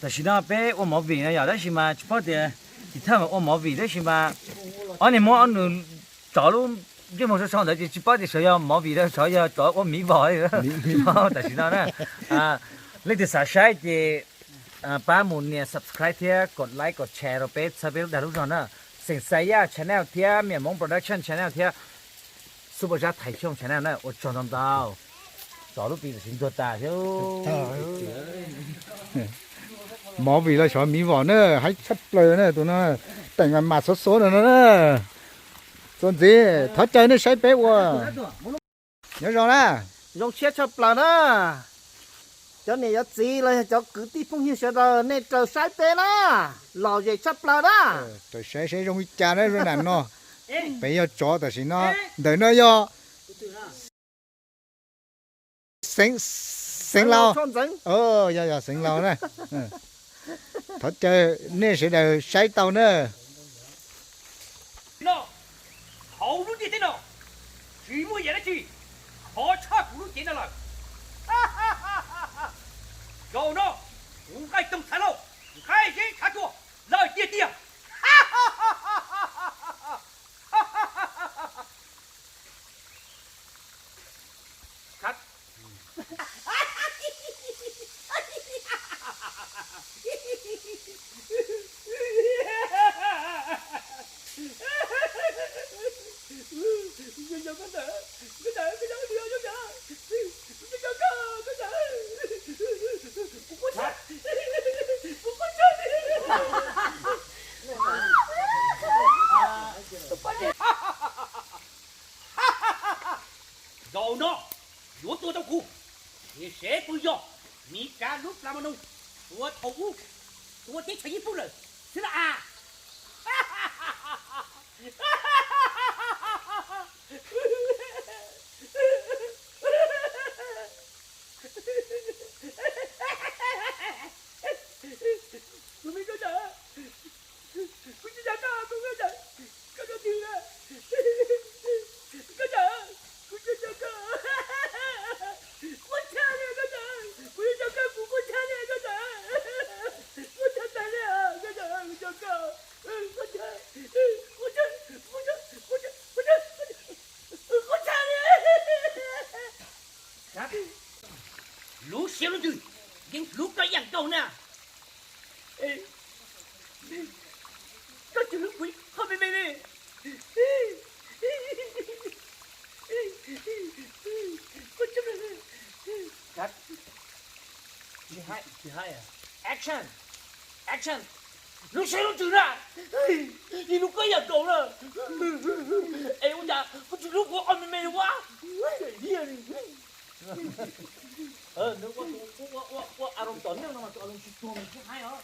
Tam sim no peb ua movie no yom, tab sis mas tsis paub tias tim thawj mas ua movie tab sis mas ob niag muab ob nws tsov lub ntsej muag so so ntawd ces tsis paub tias xyov yog movie los xyov yog tsov ua miv vos li. Tam sim no na, leej twg xav saib ces pab mus nias subscribe thiab kom like kom share rau peb txhawb peb lub dag lub zog na. Xeem Xayaj channel thiab Miam Hmoob production channel thiab Super Zab Thaiv Xyooj channel na. Ua tsaug ntau ntau. Tsov lub pi tam sim ntuag tas thiab. Movie los xyov miv vos na, haib tshaj plaws na tus no, teem mas mas xov xov no na. Txuas ntxiv, thov caw nej saib peb ua. Nyob zoo na. Zoo siab tshaj plaws na. Cov niam cov txiv los yog cov kwv tij phooj ywg sawv daws nej raws saib peb na, lom zem tshaj plaws na. Raws saib saib zoo li cas na, zoo nam no. Peb yog tsov tam sim no, ntawm no yog Xeev Laus, yog yog Xeev Laus na. Thov caw nej sawv daws saib tau na. No, hauv lub ntiaj teb no tsis muaj yam dab tsi khov tshaj kuv lub cev no lawm. Zaum no kuv nqaij toog txhav lauj, nqaij zeb tshav tuag lawm tiag tiag. Zaum no yuav tua tau kuv, ces sev puas yog Mis Kav lub plas ma noog uas thaum ub tua teb chaws Yij Pub lawm xwb na as. Lub siab lub ntsws yeej hlub koj ib yam nkaus na. Koj tsis hlub kuv qhov me me li. Action, action. Lub siab lub ntsws na, yeej hlub koj ib yam nkaus na. Es ua cas koj tsis hlub kuv qhov me me li ua? Nws ua tus ua ua ua a loo tom neej no mas tus a loo tsis tuag mas tsis haib os.